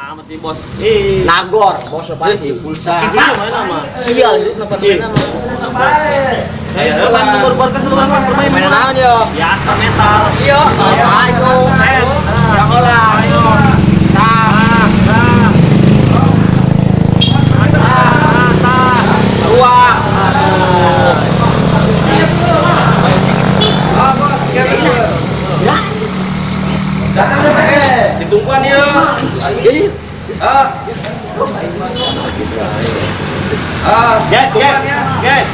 Amat nih bos. Eh. Nagor, bos pasti. Pulsa. Itu mana mah? Sial hidup napa nama. Saya sekarang nomor barkas lu orang bermain. Main naon yo? Biasa metal. Iya. Ayo. Set. Yang olah. Ayo. Tah. Tah. Tah. Tah. Dua. Ditungguan ya. Jadi Guys, guys, guys.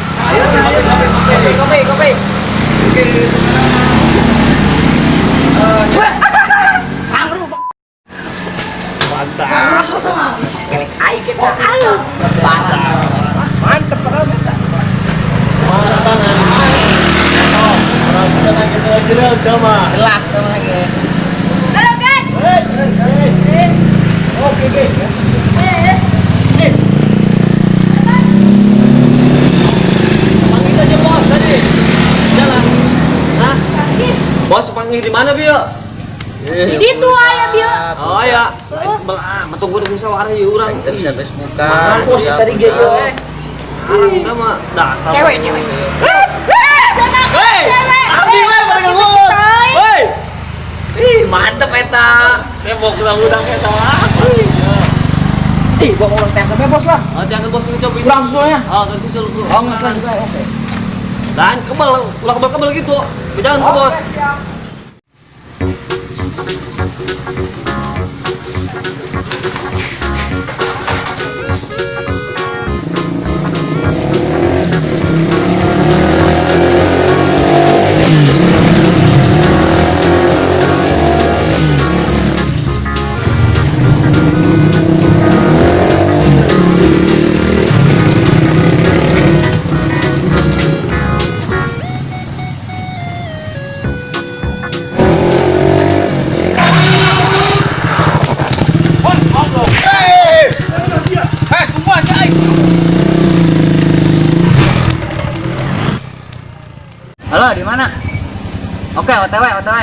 kopi, kopi, kopi. Angru, Bang. Mantap. Kelek ai kita. Ayo. Mantap banget. Mantap. Orang kita lagi udah mah. Jelas teman lagi. Halo guys. Oke guys. Panggil aja bos tadi. Jalan. Hah? Bos panggil di mana, Bio? Di ditu aya Bio. Oh ya. Belah, tunggu di musyawarah ya urang. Kita bisa Facebookan. Mampus tadi ge ieu eh. Arang mah dasar. Cewek, cewek. Sana Hei, cewek. Abdi we pada ngeluh. Hei. Ih, mantep eta. Saya mau kurang udang eta mah. Ih, gua mau teh ke bos lah. Oh, jangan bos coba. Kurang susulnya. Oh, kan susul bro. Oh, nggak selanjutnya oke. Dan kebal, ulah kebal-kebal gitu. Jangan tuh, bos. Halo, di mana? Oke, OTW, OTW.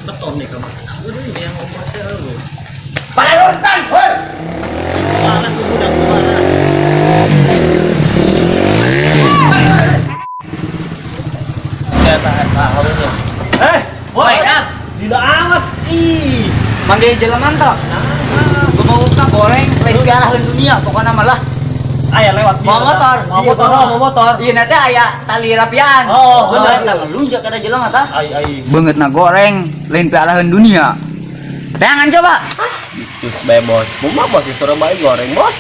Beton nih kamu. Udah ini yang ngomong lu. Pada nonton, hoi. Mana tuh budak mana? Saya tak sahabatnya. Eh, Woi, woi. Gila amat. Ih. Manggil jelema toh. Nah, Gua mau buka goreng, lain pialahan dunia, pokoknya malah. Aya lewat Mau motor, Mau motor, oh, mau motor. Iya, nanti aya tali rapian. Oh, bener. Eta ngelunjak eta jelema tah. Ai ai. Banget na goreng, lain pialahan dunia. Jangan coba. Terus bae bos. Mah bos ya suruh bae goreng bos.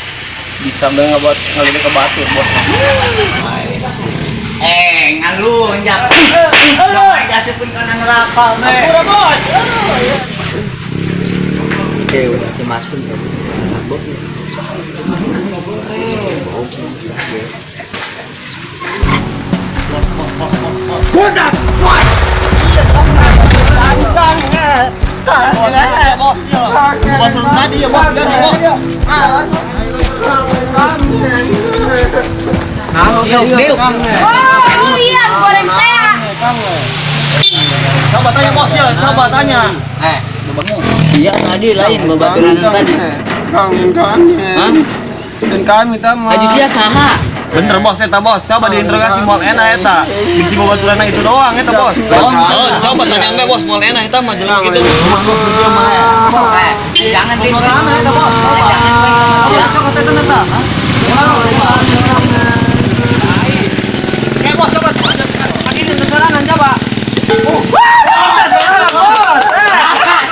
Bisa ngebuat ngelirik ke batu bos. Eh, ngalunjak. Aduh, jasipun kana neraka, meh. Udah bos. Oke, udah macem-macem ya, bos. Bos, bos tadi ya bos, ya bos. Oh, iya goreng teh. Coba tanya bos ya, coba tanya. Eh, Iya tadi lain babaturan tadi. Kang Hah? Dan kami tama. Haji sia saha? Bener bos eta bos, coba diinterogasi moal enak eta. Bisi babaturan itu doang eta bos. Oh, coba tanya enggak bos, moal enak eta mah jelas gitu. Mah bos dia mah. Eh, jangan di Coba eta bos. Jangan Coba coba eta eta. Oke bos, coba ini negaraan coba.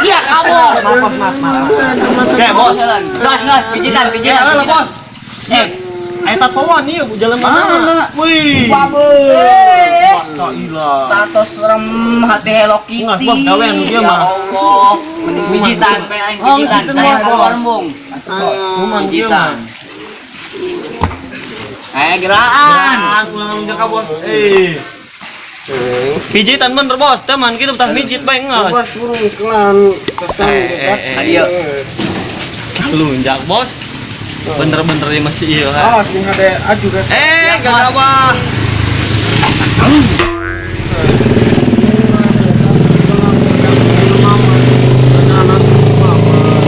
Sia kamu. Maaf, maaf, maaf. Oke bos. Gas, gas, pijitan, pijitan. Ya, lah bos. Eh, ayo tatoan nih, jalan mana? Wih. Babe. Masa ilah. Tato serem hati Hello Kitty. Nggak, bos, gawean dia Ya mah. Allah, mending pijitan, pe aing Oh, pijitan, pijitan, saya bos. keluar embung. Kuman dia Pijitan. mah. Eh, geraan. Geraan ulang lunjak ka bos. Eh. Pijitan bener bos, teman kita betah mijit bae geus. Bos burung cekelan. Terus kan Eh, eh, eh. Tadi yuk. Lunjak bos. Bener-bener ini masih iya. Awas nih ada aju kan. Eh, gak apa.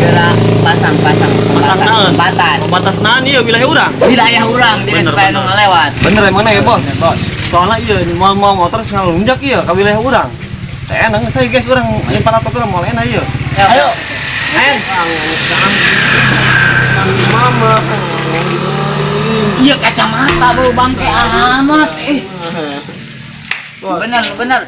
Gerak pasang pasang Pasang naon? batas. Batas naon iya wilayah urang. Wilayah urang tidak Bener, supaya bener. nu lewat. Bener emang ya bos? Bos. Soalnya iya mau mau motor ngalunjak iya ke wilayah urang. Teh enak saya guys urang nyimpan atau urang mau enak iya. Ayo. En. Mama. Iya kacamata bro bangke amat. Eh, bener bener.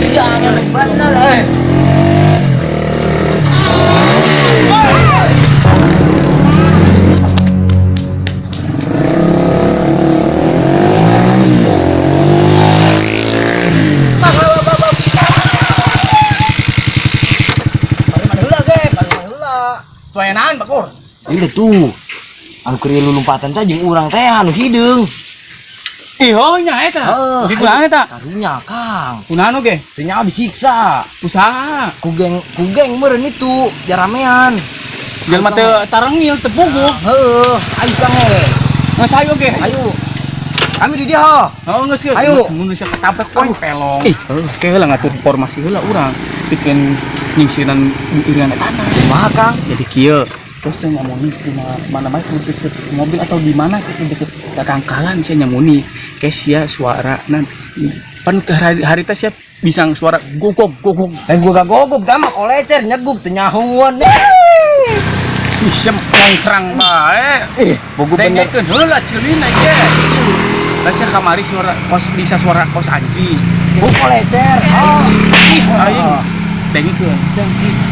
Iya bener eh. Ini tuh. Anu keur lompatan teh jeung urang teh anu hideung. Ih, oh nya eta. Heeh. Di kunaon eta? Karunya, Kang. Kunaon oge? Teu nyaho disiksa. Usaha. Ku geng meureun itu jaramean. Jelema teu tarengil teu puguh. Heeh, ayo Kang eh. Geus ayo oge. Ayo. Kami di dia ho. Oh, geus geus. Ayo. Mun geus ketabrak poe pelong. Ih. Heuh, ke heula ngatur formasi heula urang. Pikeun nyingsiran iringan etana. Kumaha, Kang? Jadi kieu. Terus saya nyamuni di mana mana deket mobil atau di mana gitu deket tatangkalan saya nyamuni. Kayak sia suara nah pan ke hari, hari teh sia bisa suara gogok gogok. Lain gua gak gogok tah mah kolecer nyeguk teu nyahoan. Ih, sia serang bae. Ih, bogo bener. Dengekeun heula ceulina ge. Lah sia kamari suara kos bisa suara kos anjing. Gua kolecer. Oh. Ih, aing dengekeun sia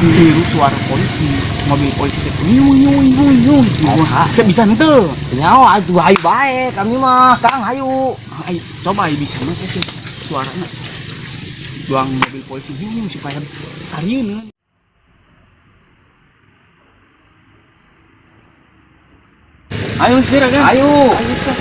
niru suara polisi, mobil polisi teh nyung nyung nyung nyung. Oh, Sia bisa henteu. Teu nyaho atuh hayu bae kami mah, Kang, hayu. Ayo coba ayo bisa mah teh suarana. Doang mobil polisi nyung nyung supaya sarieun. Ayo segera kan. Ayo. Ayo sia.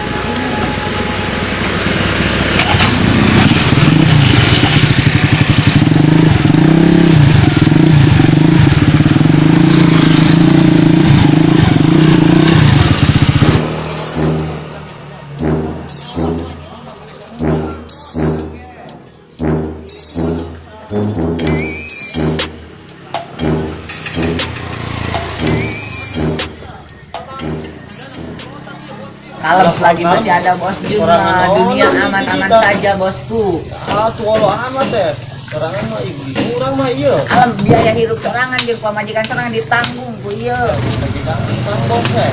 Kalau selagi masih ada bos Jun mah, dunia aman-aman saja bosku. Ah, tuh amat teh. Sorangan mah ibu urang mah iya. Alam biaya hidup sorangan jeung pamajikan sorangan ditanggung ku ieu. Lagi tanggung bos teh.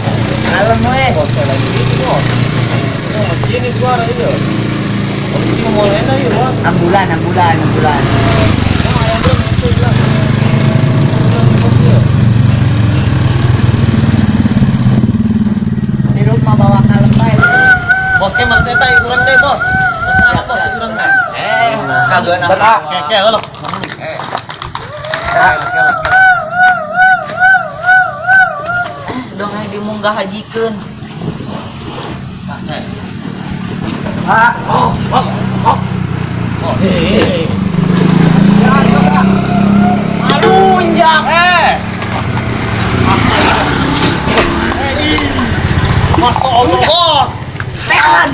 Kalem we. Bos teh lagi gitu bos. Oh, masih ini suara itu. Oh, ini mau enak iya, Bos. Ambulan, ambulan, ambulan. Oh, ayam belum itu bilang. Bos, iya. Hirup mah bawa kalem bae. Bos ke mana saya kurang deh bos. Bos mana bos kurang deh. Eh, kagak Oke, oke, halo. Dong hayang dimunggah hajikeun. Oh, oh, oh. Oh, hei. Malunjak. Eh. Eh, ih. Masya Allah, bos. Teon.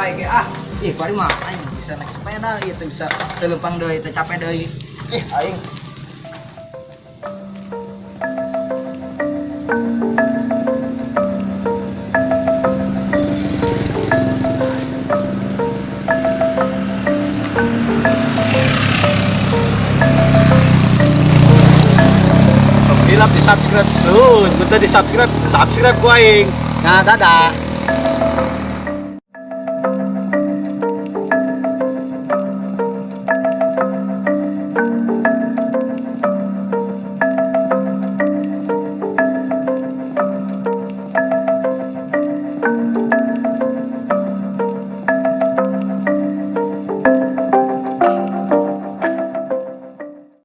bae ge ah. Ih, kuari mah aing bisa naik sepeda ieu teh bisa teu leumpang deui, teu capek deui. Ih, aing. Hilap di subscribe soon. Bentar di subscribe, subscribe ku aing. Nah, dadah.